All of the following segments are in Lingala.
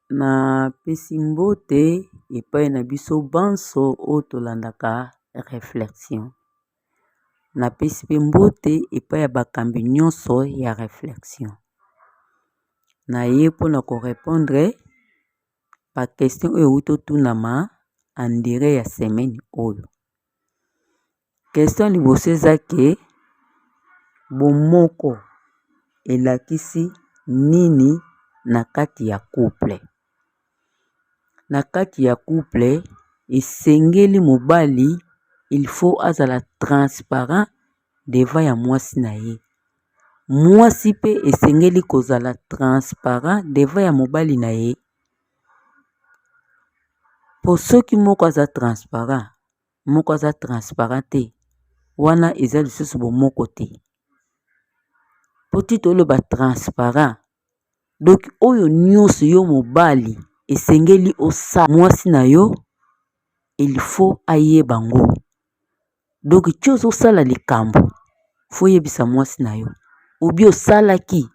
Napesi mbote epai na biso banso oyo tolandaka reflexion. Napesi pe mbote epai ya bakambi nyonso ya reflexion. Naye mpona ko repondre ba question oyo euti otunama andire ya semaine oyo. Question ya liboso eza ke bomoko elakisi nini na kati ya couple? Na kati ya couple esengeli mobali il faut azala transparent devant ya mwasi na ye. Mwasi pe esengeli kozala transparent devant ya mobali na ye. Po soki moko aza transparent, moko aza transparent te, wana eza lisusu bomoko te. Po ti toloba transparent donc oyo nyonso yo mobali esengeli osala mwasi na yo il faut ayeba ngo. Donc ti ozosala likambo faut oyebisa mwasi na yo ou bien osalaki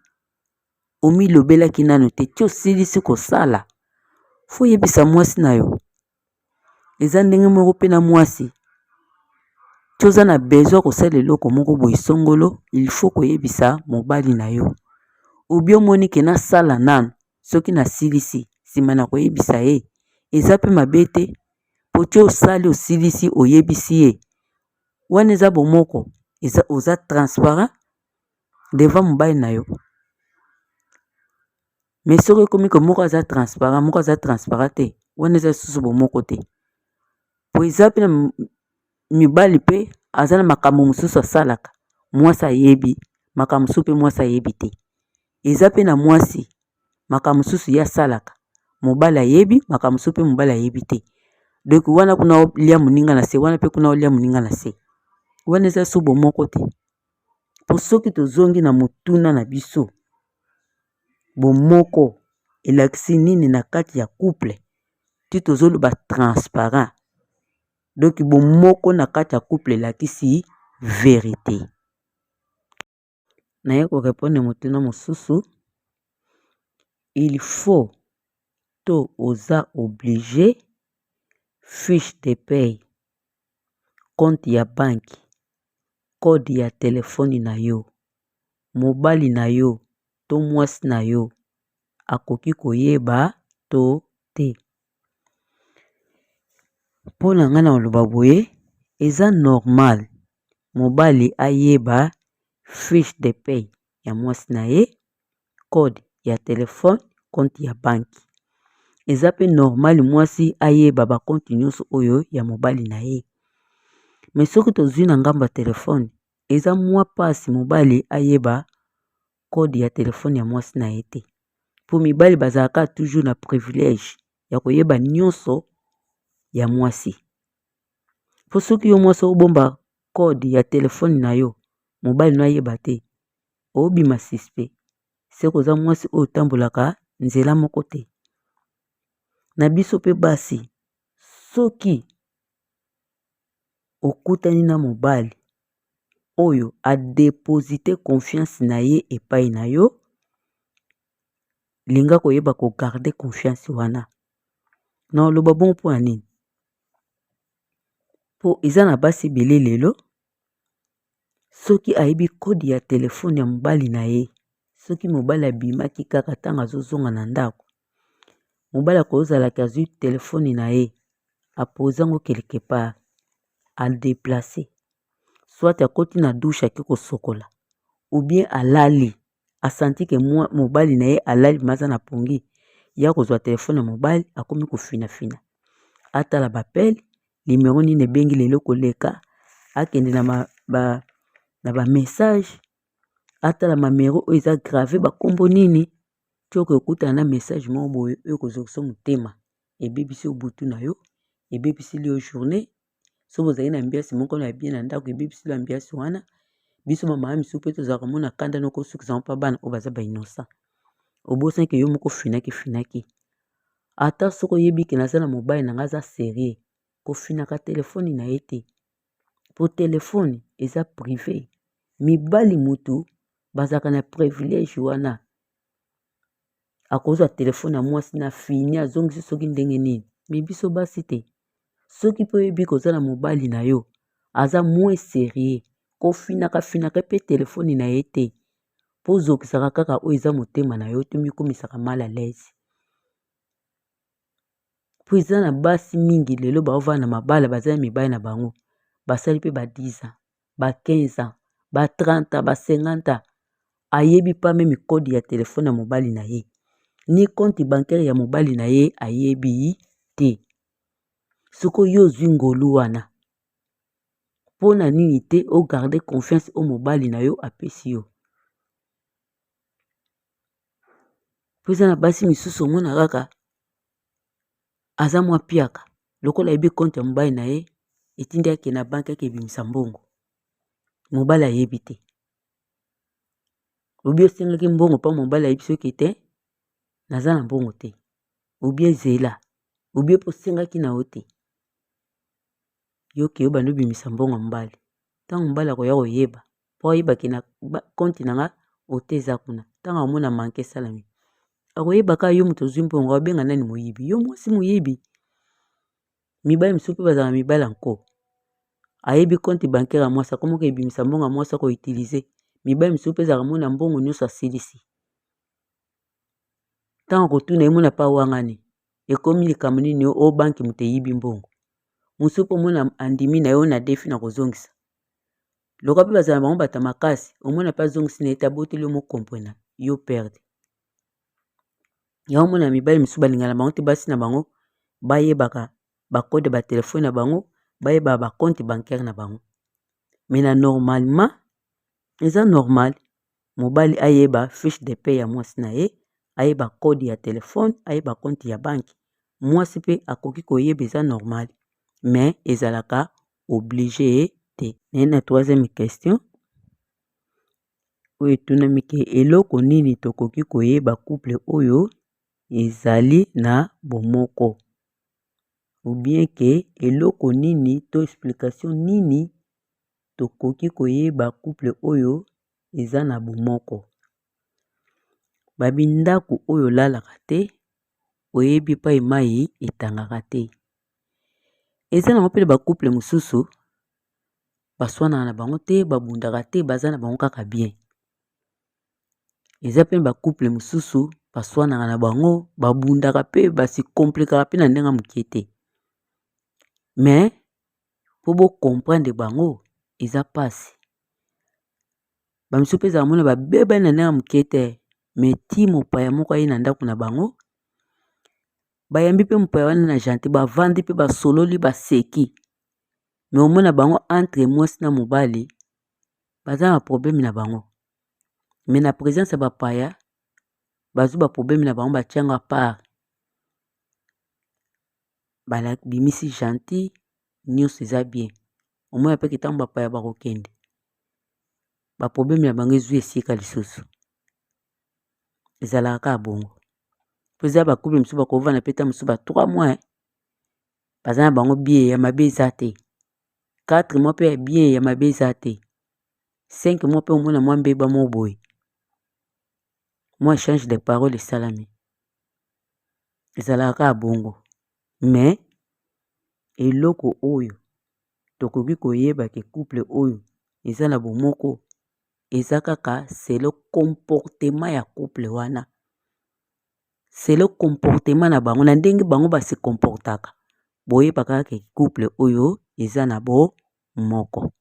omilobelaki nanu te ti osilisi kosala faut oyebisa mwasi na yo. Eza ndenge moko pe na mwasi ti oza na besoin ya kosala eloko moko boye songolo il faut koyebisa mobali na yo ou bien omoni ke nasala nanu soki nasilisi nsima na koyebisa ye eza pe mabe te po ti osali osilisi oyebisi ye wana eza bomoko eza oza transparent devant mobali na yo. Mais soki ekomi ke moko aza transparent moko aza transparent te wana eza lisusu bomoko te. Po eza pe na mibali pe aza na makambo mosusu asalaka mwasi ayebi, makambo mosusu pe mwasi ayebi te. Eza pe na mwasi makambo mosusu ye asalaka mobali ayebi, makambo mosusu pe mobali ayebi te. Donc wana kuna olia moninga na se, wana pe kuna olia moninga na se. Wana eza lisusu bomoko te. Po soki tozongi na motuna na biso bomoko elakisi nini na kati ya couple ti tozoloba transparent donc bomoko na kati ya couple elakisi verite. Naye ko repondre motuna mosusu il faut to oza oblige fiche de paie, compte ya banque, code ya telephone na yo mobali na yo to mwasi na yo akoki koyeba to te. Mpo na ngai na koloba boye eza normal mobali ayeba fiche de paie ya mwasi na ye, code ya telephone, compte ya banque. Eza pe normal mwasi ayeba ba compte nyonso oyo ya mobali na ye. Mais soki tozwi na ngambo ya telephone eza mwa mpasi mobali ayeba code ya telefone ya mwasi na ye te mpo mibali bazalaka toujours na privilège ya koyeba nyonso ya mwasi mpo soki yo mwasi obomba code ya telefone na yo mobali no ayeba te obima suspect seke oza mwasi oyo otambolaka nzela moko te na biso mpe basi soki okutani na mobali oyo a deposite confiance na ye epai na yo, linga koyeba ko garder confiance wana. Na oloba bongo mpo na nini? Mpo eza na basi ebele lelo soki ayebi code ya telefone ya mobali na ye, soki mobali abimaki kaka ntango azozonga na ndako, mobali akozalaki azwi telefone na ye apoze yango quelque part, a deplacer soit akoti na douche ake kosokola ou bien alali asanti ke mobali na ye alali mais aza na pongi ye akozwa telefone ya mobali akomi kofinafina atala ba appel numero nini ebengi lelo koleka akende na ba message atala mamero oyo eza grave bakombo nini ti okokutana na message moko boye oyo ekozokisa motema ebebisi yo butu na yo ebebisili yo journée soki ozali na ambiance moko ya bien na ndako ebebisili yo ambiance wana. Biso ba mama misusu mpe tozalaka komona kanda noko osukisa yango mpa bana oyo baza ba innocent obosani ke yo moko ofinaki finaki ata soki oyebi ke naza na mobali na ngai aza serieux kofinaka telefone na ye te po telefone eza prive mibali mutu bazalaka na privilège wana. Akozwa telefone ya mwasi na fini azongisi soki ndenge nini. Mais biso basi te. Soki mpe oyebi koza na mobali na yo aza moins serieux, kofinaka finaka mpe telefone na ye te, mpo ozokisaka kaka oyo eza motema na yo te, omikomisaka mal à l'aise. Mpo eza na basi mingi lelo baovanda na mabala, baza na mibali na bango, basali mpe ba 10 ans, ba 15 ans, ba 30 ans, ba 50 ans, ayebi pas même code ya telefone ya mobali na ye, ni compte bancaire ya mobali na ye ayebi te. Soki yo ozwi ngolu wana, mpona nini te ogarde confiance oyo mobali na yo apesi yo? Mpo eza na basi misusu omona kaka aza mwa piaka, lokola ayebi compte ya mobali na ye, etindi akende na banque ake ebimisa mbongo, mobali ayebi te. Obi osengaki mbongo mpo mobali ayebi soki te naza na mbongo te, obi ezela, obi mpo osengaki na yo te, yo ke obanda obimisa mbongo ya mobali. Ntango mobali akoya koyeba, mpo ayebaki na compte na nga ote eza kuna, ntango amona manque esalami, akoyeba kaka yo moto ozwi mbongo, abenga nani moyibi? Yo mwasi moyibi. Mibali mosusu mpe bazalaka mibali ya nko, ayebi compte bancaire ya mwasi, akomi koebimisa mbongo ya mwasi akoutilize. Mibali mosusu mpe ezalaka mona mbongo nyonso asilisi, ntango akotuna ye mona mpe awangani, ekomi likambo nini oyo banque moto eyibi mbongo. Mosusu mpe omona andimi na yo na defi na kozongisa, lokola mpe bazala na bango bato ya makasi, omona mpe azongisi na ye te, aboteli yo mokomprena yo perdre. Yango omona mibali mosusu balingana na bango te basi na bango bayebaka bacode ya batelefone na bango, bayebaka bacompte bancaire na bango. Mais na normalement eza normal mobali ayeba fiche de paie ya mwasi na ye, ayeba code ya telefone, ayeba compte ya banque. Mwasi mpe akoki koyeba, eza normal, mais ezalaka obligé te. Naye na troisième question oyo etunami ke eloko nini tokoki koyeba couple oyo ezali na bomoko, ou bien ke eloko nini to explication nini tokoki koyeba couple oyo eza na bomoko. Babi ndako oyo olalaka te, oyebi epai mai etangaka te. Eza nango mpe na bacouple mosusu baswanaka na bango te, babundaka te, baza na bango kaka bien. Eza mpe na bacouple mosusu baswanaka na bango, babundaka mpe basi komplikaka mpe na ndenge ya moke te. Mais mpo bocomprendre bango eza mpasi. Bamisusu mpe ezala mona babebani na ndenge ya moke te, mais ti mopaya moko aye na ndako na bango, bayambi mpe mopaya wana na gentil, bavandi mpe basololi, baseki. Mais omona bango entre mwasi na mobali baza na problème na bango, mais na présence ya bapaya bazwi baproblème na bango, batia yango à part, babimisi gentil, nyonso eza bien. Omona mpe ntango bapaya bakokende, baproblème na bango ezwi esika lisusu. Ezalaka kaka bongo. Mpo eza bacouple mosusu bakovanda mpe ta mosusu ba 3 mois baza na bango bien, ya mabe eza te. 4 mois mpe ya bien, ya mabe eza te. 5 mois mpe omona mwa mbeba moko boye, mwa échange de parole esalami. Ezalaka kaka bongo. Mais eloko oyo tokoki koyeba ke couple oyo eza na bomoko eza kaka selon comportement ya couple wana, selon comportement na bango, na ndenge bango base comportaka, boyebaka kaka ke couple oyo eza na bomoko.